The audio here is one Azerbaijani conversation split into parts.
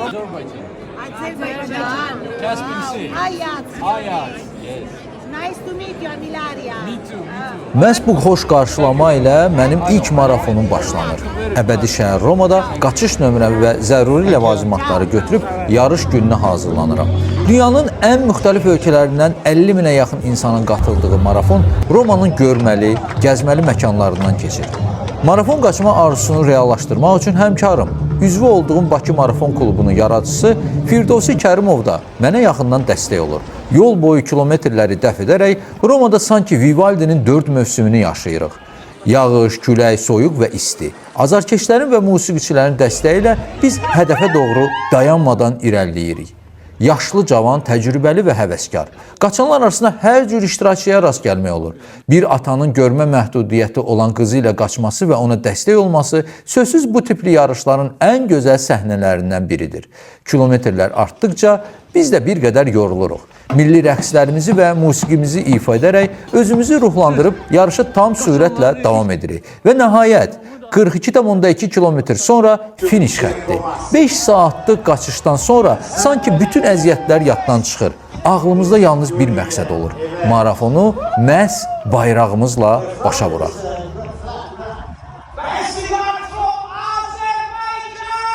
Azerbaijan. Azerbaijan. Caspian Sea. Ayaz. Ayaz. Yes. Nice to meet you, I'm Ilaria. Me too, me too. Məhz bu xoş qarşılama ilə mənim ilk marafonum başlanır. Əbədi şəhər Romada qaçış nömrəmi və zəruri ləvazimatları götürüb yarış gününə hazırlanıram. Dünyanın ən müxtəlif ölkələrindən 50 minə yaxın insanın qatıldığı marafon Romanın görməli, gəzməli məkanlarından keçir. Marafon qaçma arzusunu reallaşdırmaq üçün həmkarım, üzvü olduğum Bakı Marafon Klubunun yaradıcısı Firdovsi Kərimov da mənə yaxından dəstək olur. Yol boyu kilometrləri dəf edərək Romada sanki Vivaldinin 4 mövsümünü yaşayırıq. Yağış, külək, soyuq və isti. Azarkeşlərin və musiqiçilərin dəstəyi ilə biz hədəfə doğru dayanmadan irəliləyirik. Yaşlı, cavan, təcrübəli və həvəskar. Qaçanlar arasında hər cür iştirakçıya rast gəlmək olur. Bir atanın görmə məhdudiyyəti olan qızı ilə qaçması və ona dəstək olması sözsüz bu tipli yarışların ən gözəl səhnələrindən biridir. Kilometrlər artdıqca biz də bir qədər yoruluruq. Milli rəqslərimizi və musiqimizi ifa edərək özümüzü ruhlandırıb yarışa tam sürətlə davam edirik. Və nəhayət 42,2 kilometr sonra finiş xətti. 5 saatlıq qaçışdan sonra sanki bütün əziyyətlər yaddan çıxır. Ağlımızda yalnız bir məqsəd olur. Marafonu məhz bayrağımızla başa vuraq. Festival from Azerbaijan!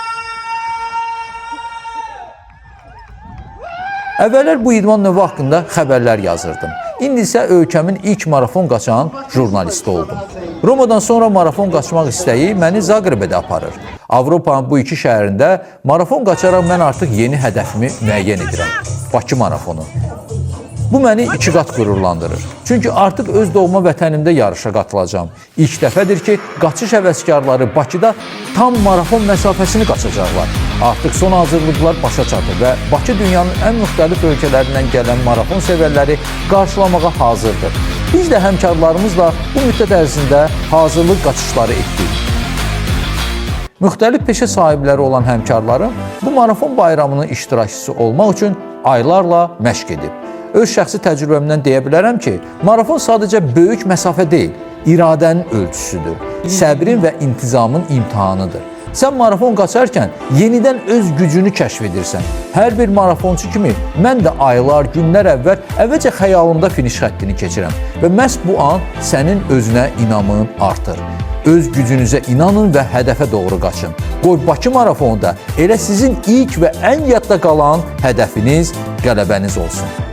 Əvvəllər bu idman növü haqqında xəbərlər yazırdım. İndi isə ölkəmin ilk marafon qaçan jurnalisti oldum. Romadan sonra marafon qaçmaq istəyi məni Zaqrebə də aparır. Avropanın bu iki şəhərində marafon qaçaraq mən artıq yeni hədəfimi müəyyən edirəm. Bakı marafonu. Bu məni iki qat qürurlandırır. Çünki artıq öz doğma vətənimdə yarışa qatılacağam. İlk dəfədir ki, qaçış həvəskarları Bakıda tam marafon məsafəsini qaçacaqlar. Artıq son hazırlıqlar başa çatır və Bakı dünyanın ən müxtəlif ölkələrindən gələn marafon sevərləri qarşılamağa hazırdır. Biz də həmkarlarımızla bu müddət ərzində hazırlıq qaçışları etdik. Müxtəlif peşə sahibləri olan həmkarlarım bu marafon bayramının iştirakçısı olmaq üçün aylarla məşq edib. Öz şəxsi təcrübəmdən deyə bilərəm ki, marafon sadəcə böyük məsafə deyil, iradənin ölçüsüdür. Səbrin və intizamın imtahanıdır. Sən marafon qaçarkən yenidən öz gücünü kəşf edirsən. Hər bir marafonçu kimi mən də aylar, günlər əvvəl əvvəlcə xəyalımda finiş xəttini keçirəm və məhz bu an sənin özünə inamın artır. Öz gücünüzə inanın və hədəfə doğru qaçın. Qoy Bakı marafonunda elə sizin ilk və ən yadda qalan hədəfiniz qələbəniz olsun.